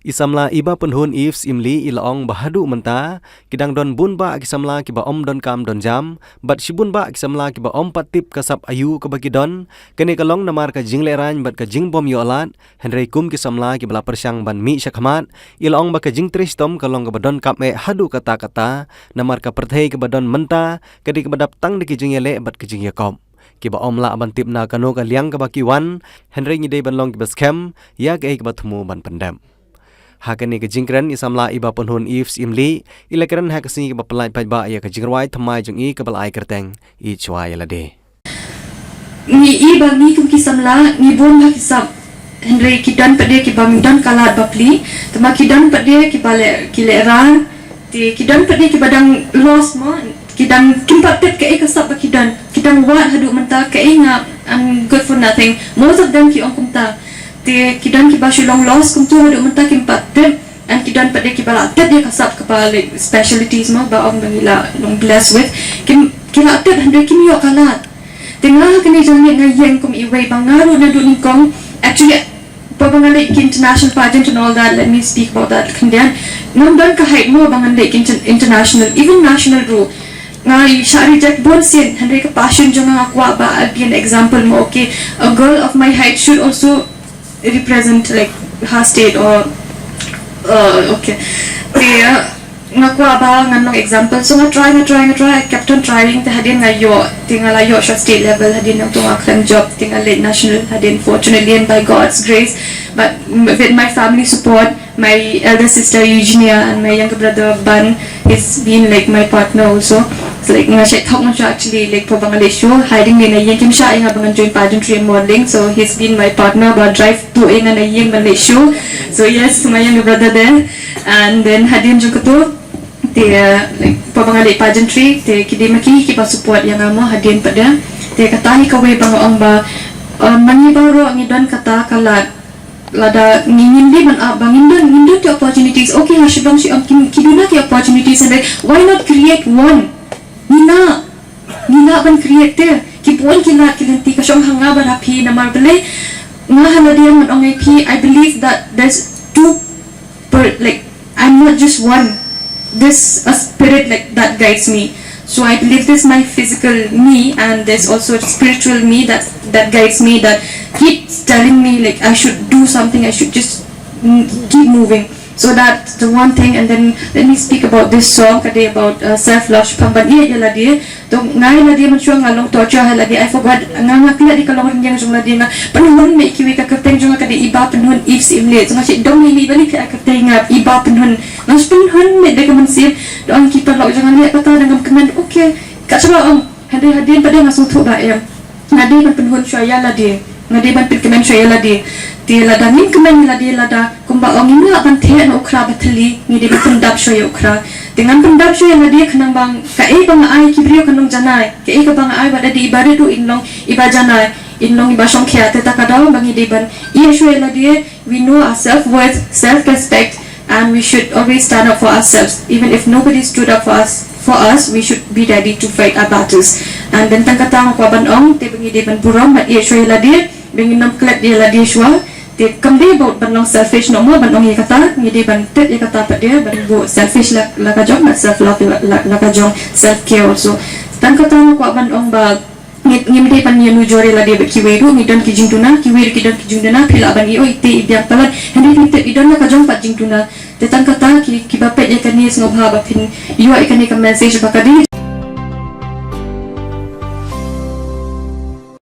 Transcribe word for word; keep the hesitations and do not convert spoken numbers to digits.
I samla Ibapynhun Eve Syiemlieh i la ong ba haduh mynta ki dang don bun bah ki samla kiba ym don kam don jam bad shibun bah ki samla kiba ym pat tip ka sap aïu kaba ki don. Kane ka long namar ka jinglehrain bad ka jingbym ïoh lad. Hynrei kum ki samla kiba la pyrshang ban mih shakhmat, i la ong ba ka jingtrei shitom ka long kaba don kaba eh haduh katta katta namar ka pyrthei kaba don mynta ka dei kaba dap tang da ki jingïaleh bad ki jingïakop kiba ym lah ban tip na kano ka liang kaba ki wan. Hynrei ngi dei ban long kiba skhem ïa kaei kaba thmu ban pyndep. Ha kane ka jingkren i samla Ibapynhun Eve Syiemlieh i la kren ha ka sngi kaba pyllait paidbah ïa ka jingrwai thymmai jong i kaba la ai kyrteng Ïeit Shuwa ïa Lade. Ngi i ba ngi kum ki samla ngi bun ha ki sap. Hynrei ki don pat de kiba don ka lad bapli. Tangba ki don pat de kiba leh, ki lehrain. Te ki don pat de kiba dang lost mo, ki dang kim pat tip kaei ka sap ba ki don. Ki dang wad haduh mynta kaei nga, I'm good for nothing. Most of them ki ong kumta. Te ki don kiba shu long lost kumta haduh mynta kim pat tip. And ki don pat de kiba la tip ïa ka sap kaba, like, specialties mo ba ong ba ngi la long blessed with. Kim, ki la tip hynrei kim ïoh ka lad. Te nga ha kane ka jingmut nga ïeng kum iwei ba nga ruh naduh nyngkong. Actually, pynban ba nga leit ki international pageant and all that, let me speak about that khyndiat. Ngam don ka height mo ba ngan leit ki inter-, international, even national ruh. Nga shah reject bun sien, hynrei ka passion jong nga, nga kwah ba I'll be an example mo, okay. A girl of my height should also represent, like, her state or, uh, okay. Te, uh, nga kwah ba ngan long example. So nga try, nga try, nga try, I kept on trying. Te hadien nga ïoh, te nga la ïoh sha state level, hadien nangta nga khlem jop, te nga leit national hadien, fortunately and by God's grace. But m-, with my family support, my elder sister Eugenia and my younger brother Ban, he's been, like, my partner also. So, like, nga shait thok mynshuwa actually, like, pynban ba nga leit show, hiding ne na ïing kim shah ïa nga ba ngan join pageantry and modeling. So he's been my partner ba drive to ïa nga na ïing ban leit show. So yes, my younger brother there. And then hadien jong kato, te, uh, like, pynban ba nga leit pageantry, te ki dei ma ki kiba support ïa nga mo hadien pat de. Te kata hi kawei ba nga ong ba, uh, ma ngi baroh ngi don kata ka lad. Lada ngi, ngim dei ban ap ba ngim don, ngim don ki opportunities. Okay, ha shibang shi ong ki, ki duna ki opportunities, hynrei why not create one? Ngi lah, ngi lah ban create te. Ki bun ki lad ki lynti, ka shong ha nga bad ha phi, namar balei? Nga ha lade ngan ong ïa phi, I believe that there's two per, like, I'm not just one. There's a spirit, like, that guides me. So I believe there's my physical me and there's also a spiritual me that, that guides me, that keeps telling me, like, I should do something, I should just, mm, keep moving. So that's the one thing. And then let me speak about this song, ka dei about, uh, self love, shaphang ban ïeit ïa lade. To nga ïa lade mynshuwa nga long torture ha lade, I forgot, nga, nga klet ïa ka longrynïeng jong lade, nga pynhun beit ïa kiwei, ka kyrteng jong nga ka dei Ibapynhun Eve Syiemlieh. So nga shait dom ïa i ba lei phi ai kyrteng ïa nga Ibapynhun. Nga shait pynhun beit da ka mynsiem. Da ong ki paralok jong nga leh kata, da ngam kmen. Okay. Kat shaba ong, hynrei hadien pat de nga sngewthuh ba em, nga dei ban pynhun shuwa ïa lade. Nga dei ban pynkmen shuwa ïa lade. Te lada ngim kmen ïa lade, lada kumba ong ngim lah ban theh na u khra ba thylli, ngi dei ban pyndap shuwa ïa u khra. Te ngan pyndap shuwa ïa lade khnang ba kaei ba nga ai ki briew kan long janai. Kaei kaba nga ai, wat la dei iba rit ruh in long iba janai, in long iba shongkhia. Te kata ka daw ba ngi dei ban ïeit shuwa ïa lade. We know our self-worth, self-respect, and we should always stand up for ourselves. Even if nobody stood up for us, for us, we should be ready to fight our battles. And then tang kata nga kwah ban ong, te ba ngi dei ban burom, ban ïeit shuwa ïa lade, ba ngin ym klet ïa lade shuwa. Te kam dei about ban long selfish noh mo, ban ong ïa kata, ngi dei ban tip ïa kata pat de, ban buh selfish la, la ka jong, ban self love la, la, la ka jong, self care also. Tang kata nga kwah ban ong ba ngi, ngim dei ban ïanujor ïa lade bad kiwei ruh, ngi don ki jingduna, kiwei ruh ki don ki jingduna, phi lah ban ïoh ite i biang palat, hynrei phi tip i don la ka jong pat jingduna. Te tang kata ki, kiba peit ïa kane sngewbha ba phin ïoh ïa kane ka message ba ka dei